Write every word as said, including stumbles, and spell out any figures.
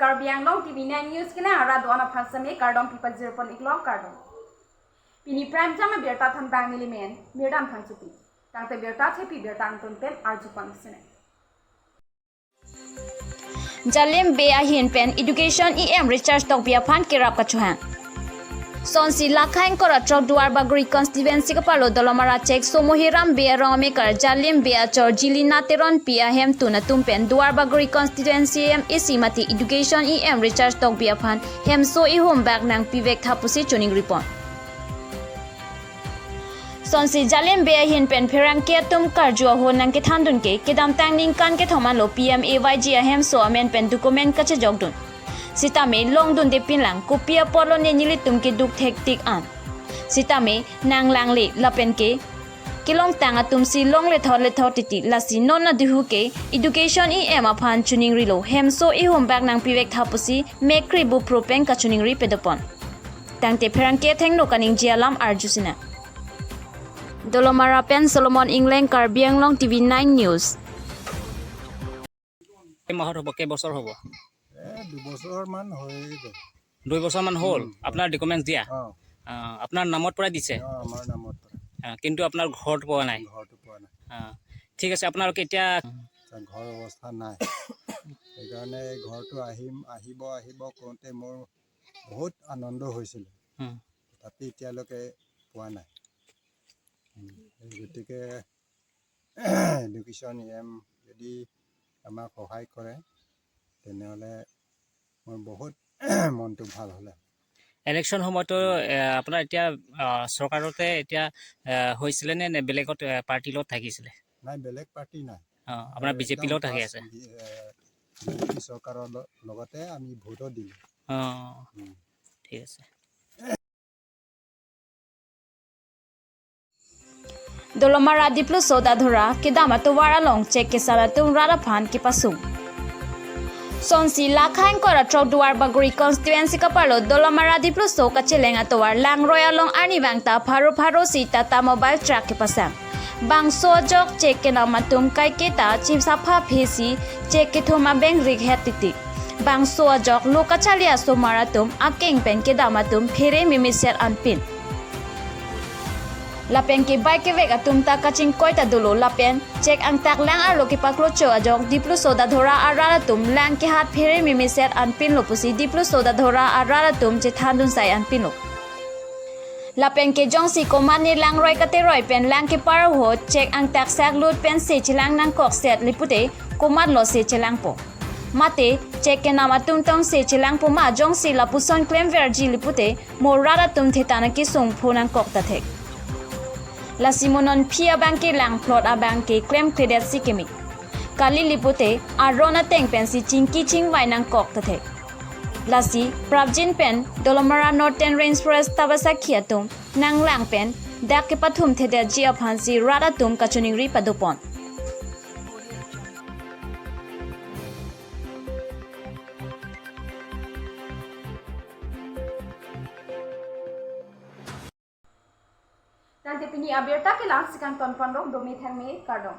Karbi Anglong T V nine News kelang arat do-an aphan seme kardom pipajir pon iklo, kardom. Pini prime time abirta thanbang neli men Mirdan Phangchopi. Tangte birta thepi birta angton pen arju pon sene. Jalim Bey ahin pen Education E M Richard Tokbi aphan kerap kachohang. Sonsi Lakha ingkoi ra throk Duarbagori constituency kapalo Dolamara Chek Somohiram Bey arong amekar Jalim Bey achor Jilina Teronpi ahemtun atum pen Duarbagori constituency M A C mate Education E M Richard Tokbi aphan hemso ihum bak nangpivek tha pusi choningri pon. Sonsi Jalim Bey ahin pen pherangke atum karju ahut nangkethandun ke kedamtang ningkan kethom anlo P M A Y G ahemso amen pen document kachejokdun. Sitame longdunde pinlang kopi apotlo ne nelitum keduk thektik an. Sitame nanglangle lapen ke kelongtang atum si longle thot le thot titi, lasi non aduhu ke Education E M aphan choningrilo hemso ihum bak nangpivek tha pusi mekri bupro pen kachoningri pedopon. Tangte pherangke athengno kaningje alam arju sina. Dolamara pen Solomon Ingleng, Karbi Anglong T V nine News. এই মাহত হ'ব, কেইবছৰ হ'ব? এ, দুবছৰমান হৈ গ'ল। দুই বছৰমান হ'ল। উম, হয়। আপোনাৰ ডকুমেণ্টছ দিয়া? অ। আহ, আপোনাৰ নামত পৰাই দিছে? অ, আমাৰ নামত পৰাই। আহ, কিন্তু আপোনাৰ ঘৰটো পোৱা নাই? ঘৰটো পোৱা নাই। আহ, ঠিক আছে, আপোনালোকে এতিয়া আচ্ছা, ঘৰ অৱস্থা নাই। সেইকাৰণে ঘৰটো আহিম, আহিব, আহিব কওঁতে মোৰ বহুত আনন্দ হৈছিলে। উম। তথাপি এতিয়ালৈকে পোৱা নাই। উম, সেই গতিকে এডুকেশ্যন ই এম যদি আমাক সহায় কৰে, তেনেহ'লে মোৰ বহুত মনটো ভাল হ'লে। ইলেকশ্যন সময়তো, এ, আপোনাৰ এতিয়া, আ, চৰকাৰতে এতিয়া, আ, হৈছিলে নে, নে বেলেগত, আ, পাৰ্টিৰ লগত থাকিছিলে? নাই, বেলেগ পাৰ্টি নাই। অ, আপোনাৰ এ, বি জে পিৰ একদম লগত থাকি ফাৰ্ষ্ট আছে? বি-, এ, বি জে পি চৰকাৰৰ ল-, লগতে আমি ভোটো দিলোঁ। অ, উম। ঠিক আছে। Dolamara Dipluso Dadhora kedam atovar along chek kesar atum rat aphan kepasung. Sonsi Lakha ingkoi ra throk Duarbagori constituency kapalo Dolamara Dipluso kacheleng atovar Langroi along arnivang ta pharo pharo si Tata Mobile truck kepasang. Bangso ajok chek kenam atum kaiketa chipsapha phesi chek kethum abeng rik het titi. Bangso ajok lo kachali asomar atum akeng pen kedam atum phere memeset anpin. Lapen ke bike kevek atum ta kachingkoi ta dolo lapen chek angtak lang arlo kepaklocho ajok Dipluso Dadhora arat atum lang kehat phere memeset anpinlo pusi Dipluso Dadhora arat atum chethandun sai anpinlo. Lapen ke jongsi komatne Langroi kateroi pen lang kepar ahut chek angtak saklut pen se chelang nangkok set lipute komatlo se chelangpo. Mate chek kenam atum tong se chelangpo ma jongsi lapuson klemverji lipute mo rat atum thetan akesung phu nangkok ta thek. Lasi mo non phi abang ke lang plot abang ke klemkledet si keme. Kali lipute aron ateng pensi chingki chingvai nangkok ta thek. Lasi prapjin pen Dolamara Northern Range Forest tabasakhi atum nanglang pen dak kepathum thedetji aphansi rat atum kachoningri padopon. Tangte pini abirta kelang si kangton ponrong, dome thangme, kardom.